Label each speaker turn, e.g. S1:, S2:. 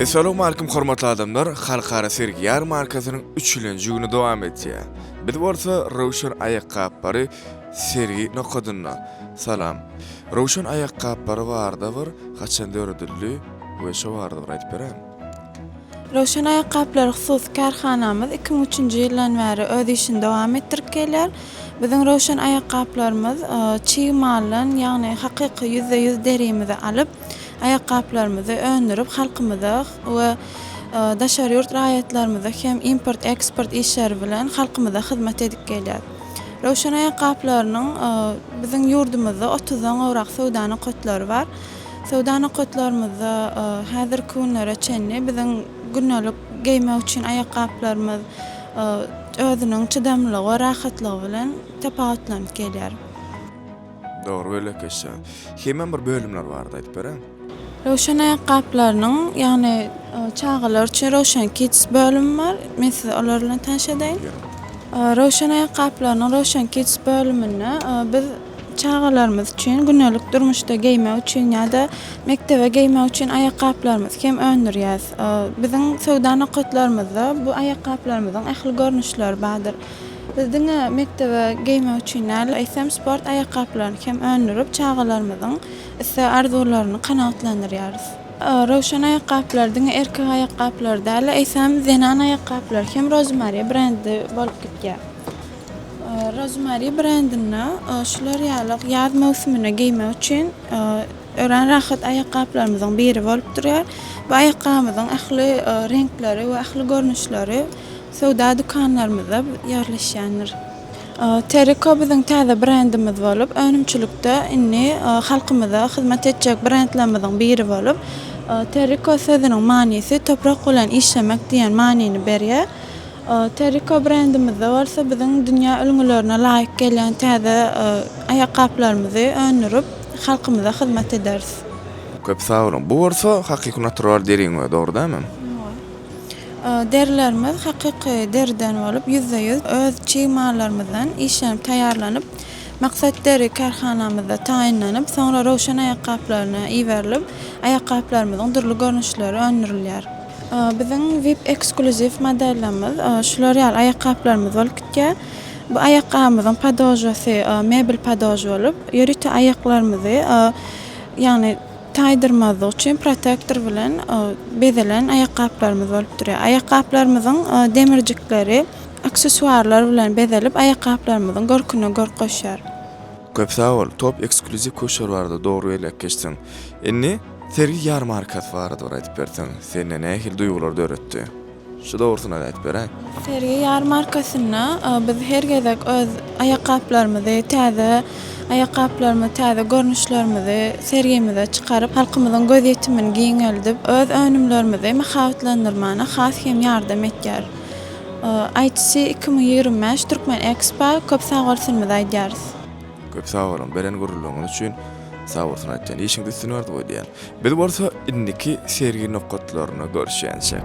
S1: Essalawmalikim hormatly adamlar, Halkara sergi ýarmarkasynyň üçülenji güni dowam edýär. Biz bolsa Röwşen aýakgaplary sergi nokadynda. Salam. Röwşen aýakgaplary barada bir haçan döredildi we şo barada bir aýdyp beräýiň.
S2: Röwşen aýakgaplary hususy kärhanamyz 2003-nji ýyldan bäri öz işini dowam etdirip gelýär. Biziň Röwşen aýakgaplarymyz çig maldan, ýagny hakyky 100% derimizi alyp, aýakgaplarymyzy öndürip, halkymyza we daşary ýurt raýatlarymyza hem import-eksport işleri bilen halkymyza hyzmat edip gelýär. Röwşen aýakgaplarynyň biziň ýurdumyzda otuzdan gowrak söwda nokatlary bar. Söwda nokatlarymyzda häzirki günlere çenli biziň gündelik geýmek üçin aýakgaplarymyz özüniň çydamlylygy we rahatlygy bilen tapawutlanyp gelýär.
S1: Dogry bölek geçýär. Hemem bir bölümler barada aýdyp beräň.
S2: Röwşen aýakgaplarynyň, ýagny çagalar üçin Röwşen Kids bölümi bar. Men sizi olar bilen tanyş edeýin. Röwşen aýakgaplarynyň Röwşen Kids bölüminde biz çagalarymyz üçin gündelik durmuşda geýmek üçin ýa-da mekdebe geýmek üçin aýakgaplarymyzy hem öndürýäris. Biziň söwda nokatlarymyzda bu aýakgaplarymyzyň ähli görnüşleri bardyr. Biz diňe mekdebe geýmek üçin däl, eýsem sport aýakgaplaryny hem öndürip, çagalarymyzyň isleg-arzuwlaryny kanagatlandyrýarys. Röwşen aýakgaplary diňe erkek aýakgaplary däl, eýsem zenan aýakgaplary hem Rozmariýa brendi bolup gitýär. Rozmariýa brendinde şular ýaly ýaz möwsüminde geýmek üçin örän rahat aýakgaplarymyzyň biri bolup durýar. Bu aýakgabymyzyň ähli reňkleri we ähli görnüşleri Söwda dükanlarymyzda ýerleşýändir. Teriko biziň täze brendimiz bolup, önümçilikde indi halkymyza hyzmat etjek brendlerimiziň biri bolup, Teriko sözüniň manysy toprak bilen işlemek diýen manyny berýär. Teriko brendimizde bolsa biziň dünýä ülňülerine laýyk gelýän täze aýakgaplarymyzy öndürip, halkymyza hyzmat ederis.
S1: Köp sag boluň. Bu bolsa hakyky natural deriň özi, dogry dälmi?
S2: Derilerimiz hakyky deriden bolup, 100% öz çig mallarymyzdan işlenip taýýarlanyp, Maksat deri kärhanamyzda taýynlanyp, soňra Röwşen aýakgaplaryna iberilip, aýakgaplarymyzyň dürli görnüşleri öndürilýär. Biziň VIP eksklýuziw modellerimiz şular ýaly aýakgaplarymyz bolup gitýär. Bu aýakgabymyzyň podožasy mebel podož bolup, ýörite aýaklarymyzy, ýagny Taýdyrmazlyk üçin protektor bilen bezelen aýakgaplarymyz bolup durýar. Aýakgaplarymyzyň demirjikleri aksessuarlar bilen bezelip, aýakgaplarymyzyň görküne görk goşýar.
S1: Köp sag bol, top eksklýuziw köşler barada dogry belläp geçdiň. Indi sergi ýarmarkasy barada bir aýdyp berseň, sende nähili duýgular döretdi? Şu dogrusyny aýdyp beräý.
S2: Sergi ýarmarkasynda biz her gezek öz aýakgaplarymyzy, täze aýakgaplarymyzy, täze görnüşlerimizi sergimize çykaryp, halkymyzyň gözýetimini giňeldip, öz önümlerimizi mahabatlandyrmana has hem ýardam etýär. ITC 2025 Türkmen Expo köp sagbolsunymyzy aýdýarys.
S1: Köp sag boluň, beren gürrüňiňiz üçin sag bolsun aýtýan. Işiňizde üstün arzuw edýän. Biz bolsa indiki sergi nokatlarynda görüşýänçäk.